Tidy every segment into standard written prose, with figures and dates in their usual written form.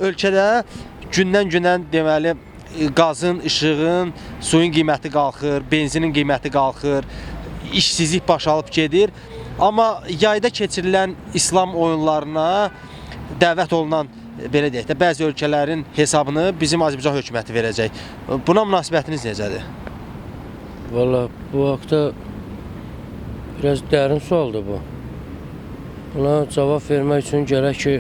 Ölkədə gündən-günə deməli qazın, işığın, suyun qiyməti qalxır, benzinin qiyməti qalxır, işsizlik baş alıb gedir. Amma yayda keçirilən İslam oyunlarına dəvət olunan belə deyək də bəzi ölkələrin hesabını bizim Azərbaycan hökuməti verəcək. Buna münasibətiniz necədir? Valla bu haqda biraz dərin sualdır bu. Buna cavab vermək üçün gərək ki,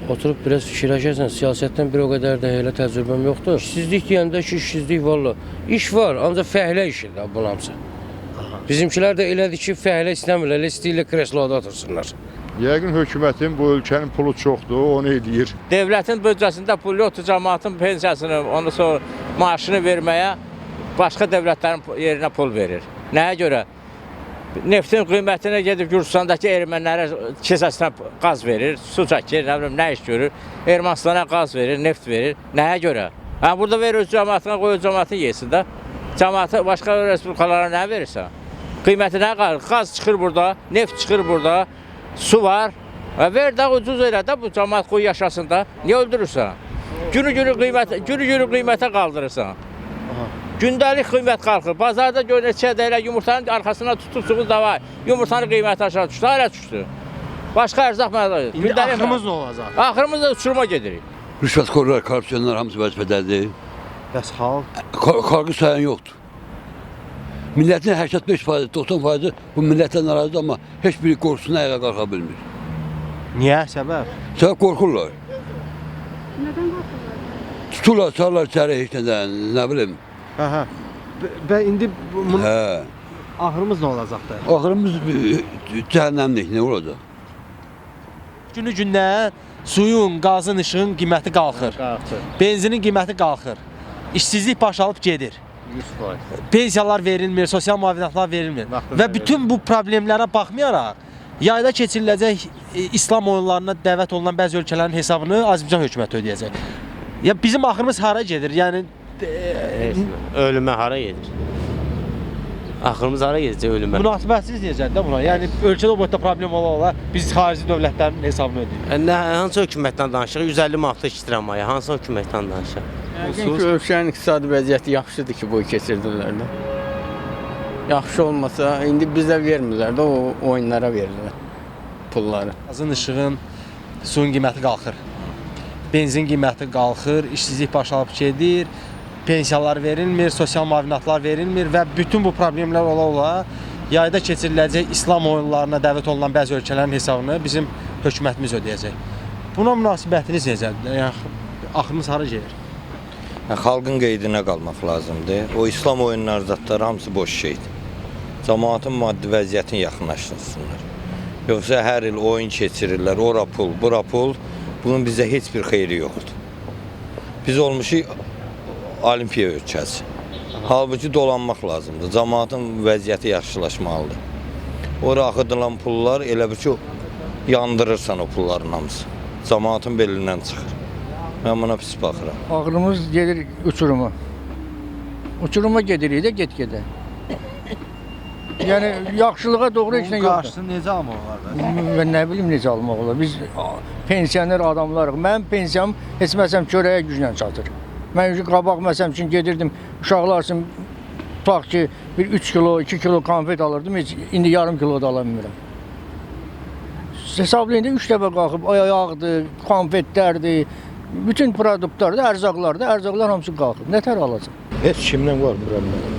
oturub biraz fikirləşəsən. Siyasətdən bir o qədər də elə təcrübəm yoxdur. İşsizlik deyəndə ki, işsizlik valla. İş var, ancaq fəhlə işidir bunun hamısı. Bizimkilər də elədir ki, fəhlə istəmirlər, elə istəyirlər kresloda otursunlar. Yəqin hökumətin bu ölkənin pulu çoxdur, onu eləyir. Dövlətin büdcəsində pul yoxdur, cəmaatın pensiyasını, ondan sonra maaşını verməyə başqa dövlətlərin yerinə pul verir. Nəyə görə? Neftin qiymətinə gedib Gürcüstandakı ermənilərə kisəsinə qaz verir, su çəkir, nə bilim nə iş görür. Ermənistana qaz verir, neft verir. Nəyə görə? Ha burada verir öz cəmaatına, qoy öz cəmaatı yesin də. Cəmaatı başqa respublikalara nə verirsən? Qiyməti nə qalır? Qaz çıxır burada, neft çıxır burada, su var. Ver də ucuz elə də bu cəmaat qoy yaşasın da. Niyə öldürürsən? Günü-günü qiymət, günü-günü qiymətə qaldırırsan. Gündəlik qiymət qalxır. Bazarda gör neçə dəqiqə yumurtanın arxasına tutubsunuz da var. Yumurtanın qiyməti aşağı düşdü, hələ düşdü. Başqa ərzaq mənə. İndi axırımız nə olacaq? Axırımız da uçuruma gedirik. Rüşvətxorlar, korrupsionlar hamısı vəzifədədir. Bəs xalq Xalqı sayan yoxdur. Millətin 85%, 90% bu millətdən narazıdır, amma heç biri qorxusuna ayağa qalxa bilmir. niyə səbəb? Səbəb qorxurlar. Nədən qorxurlar? Tuturlar, salırlar içəri heç nədən, nə bilim. Hə, hə. Və indi bunun Hə. axırımız nə olacaqdır? Axırımız cəhənnəmlik, nə olacaq? Günü-gündən suyun, qazın, işığın qiyməti qalxır. Qalxır. Benzinin qiyməti qalxır. İşsizlik baş alıb gedir. 100%. Pensiyalar verilmir, sosial müavinətlər verilmir. Vaxtında Və bütün bu problemlərə baxmayaraq yayda keçiriləcək İslam oyunlarına dəvət olunan bəzi ölkələrin hesabını Azərbaycan hökuməti ödəyəcək. Ya bizim axırımız hara gedir? Yəni Ölümə hara gedir? Axırımız hara gedəcək ölümə? münasibətiniz necədir də buna? Yəni ölkədə o boyda problem ola-ola biz xarici dövlətlərin hesabını ödəyirik. Nə hansı hökumətdən danışırıq? 150 manatlıq işləyirəm aya. Hansı hökumətdən danışırıq? Yəqin ki, ölkənin iqtisadi vəziyyəti yaxşıdır ki, bu keçirdilər də. Yaxşı olmasa, indi bizə vermirlər də, o oyunlara verirlər pulları. Qazın, işığın, suyun qiyməti qalxır. Benzin qiyməti qalxır, işsizlik baş alıb gedir, pensiyalar verilmir, sosial müavinətlər verilmir və bütün bu problemlər ola-ola yayda keçiriləcək İslam oyunlarına dəvət olunan bəzi ölkələrin hesabını bizim hökumətimiz ödəyəcək. Buna münasibətiniz necədir? Yəni axırımız hara gedir? Xalqın qeydinə qalmaq lazımdır. O İslam oyunları zətləri hamısı boş şeydir. Cəmaatın maddi vəziyyətini yaxınlaşdırsınlar. Yoxsa hər il oyun keçirirlər, ora pul, bura pul. Bunun bizə heç bir xeyri yoxdur. Biz olmuşuq olimpiya ölkəsi. Halbuki dolanmaq lazımdır. Cəmaatın vəziyyəti yaxşılaşmalıdır. Ora axıdılan pullar elə bil ki, yandırırsan o pulların hamısı. Cəmaatın belindən çıxır. Mən buna pis baxıram. Ağrımız gedir uçuruma. Uçuruma gedirik də get-gedə. Yəni yaxşılığa doğru heç nə Bunun yoxdur. qarşısını necə almaq olar bəs? Mən nə bilim necə almaq olar. Biz pensioner adamlarıq. Mənim pensiyam heç məsələn çörəyə güclə çatır. Mən qabaq məsələn üçün gedirdim uşaqlar üçün tutaq ki bir 3 kilo, 2 kilo konfet alırdım. Heç indi yarım kilo da ala bilmirəm. Hesablayın da 3 dəfə qalxıb ayaqdır, konfetlərdir, bütün produktlar da, ərzaqlar da, ərzaqlar hamısı qalxıb. Nə tər alacaq? Heç kimdən qorxmuram mən.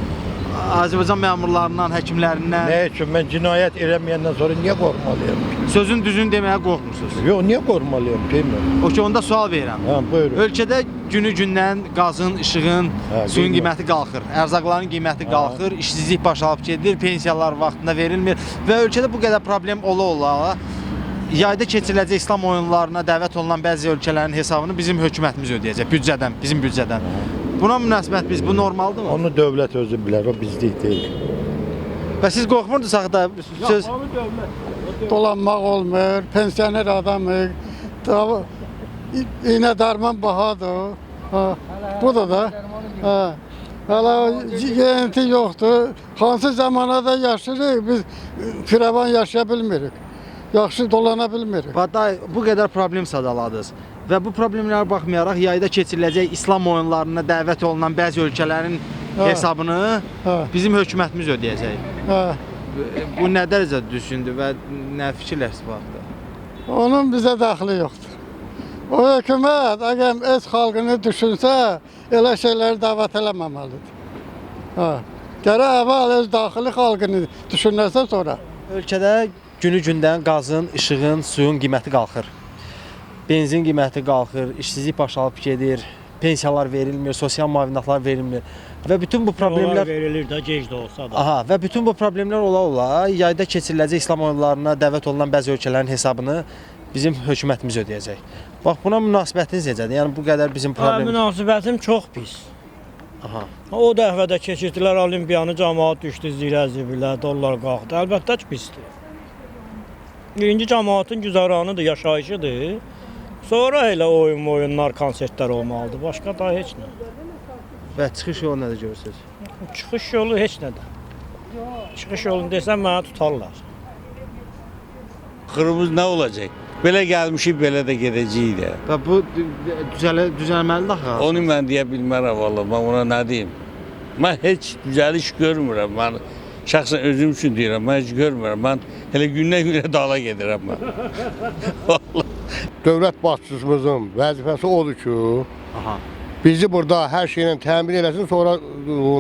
Azərbaycan məmurlarından, həkimlərindən Nə üçün mən cinayət eləməyəndən sonra niyə qorxmalıyam ki? sözün düzünü deməyə qorxmursunuz. Yox, niyə qorxmalıyam ki mən? Okey, onda sual verirəm. Hə, buyurun. Ölkədə günü-gündən qazın, işığın, Hə, suyun qiyməti. qiyməti qalxır, ərzaqların qiyməti qalxır, işsizlik baş alıb gedir, pensiyalar vaxtında verilmir və ölkədə bu qədər problem ola-ola yayda keçiriləcək İslam oyunlarına dəvət olunan bəzi ölkələrin hesabını bizim hökumətimiz ödəyəcək büdcədən, bizim büdcədən. Buna münasibət biz bu normaldırmı? Onu dövlət özü bilər, o bizlik deyil. Və siz qorxmurdunuz axı da söz Dolanmaq olmur, pensioner adamıq. İynə dərman bahadır. Ha, bu da. Ha. Hələ yeyinti yoxdur. Hansı zamanada yaşayırıq, biz firavan yaşaya bilmirik. Yaxşı dolana bilmirik. Baday bu qədər problem sadaladınız. Və bu problemlərə baxmayaraq yayda keçiriləcək İslam oyunlarına dəvət olunan bəzi ölkələrin hesabını bizim hökumətimiz ödəyəcək. Hə. Bu nə dərəcədə düzgündür və nə fikirlərsiniz bu haqda? Onun bizə dəxli yoxdur. O hökumət əgər öz xalqını düşünsə, elə şeyləri dəvət eləməməlidir. Hə. Gərək əvvəl öz daxili xalqını düşünərsə sonra. Ölkədə günü-gündən qazın, işığın, suyun qiyməti qalxır. Benzin qiyməti qalxır, işsizlik baş alıb gedir, pensiyalar verilmir, sosial müavinatlar verilmir və bütün bu problemlər verilir də gec də olsa da. Aha, və bütün bu problemlər ola-ola yayda keçiriləcək İslam oyunlarına dəvət olunan bəzi ölkələrin hesabını bizim hökumətimiz ödəyəcək. Bax buna münasibətiniz necədir? Yəni bu qədər bizim problemimiz. Münasibətim çox pis. Aha. O dəfə də keçirdilər olimpiyanı, camaat düşdü zirə zibilə, dollar qalxdı. Əlbəttə ki, pisdir. Birinci camaatın güzəranıdır, yaşayışıdır. Sonra elə oyun, oyunlar, konsertlər olmalıdır. Başqa da heç nə. Və çıxış yolu nədir görürsüz? Çıxış yolu heç nədir. Çıxış yolunu desəm mənə tutarlar. Xırımız nə olacaq? Belə gəlmişik, belə də gedəcəyik də. Və bu düzəlməlidir axı. Onu mən deyə bilmərəm vallah, mən ona nə deyim? Mən heç düzəliş görmürəm. Mən şəxsən özüm üçün deyirəm, mən heç görmürəm. Mən elə gündən-günə dala gedirəm mən. Dövlət başçımızın vəzifəsi odur ki, Aha. bizi burada hər şeylə təmin eləsin, sonra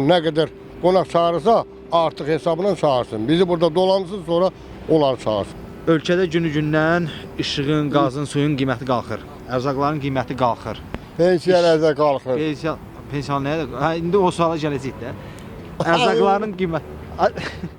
nə qədər qonaq çağırırsa, artıq hesabına çağırsın. Bizi burada dolansın, sonra onları çağırsın. Ölkədə günü-gündən işığın, qazın, suyun qiyməti qalxır. Ərzaqların qiyməti qalxır. Pensiyalar da qalxır. Pensiya nəyə? Hə, indi o suala gələcəyik də. Ərzaqların qiyməti.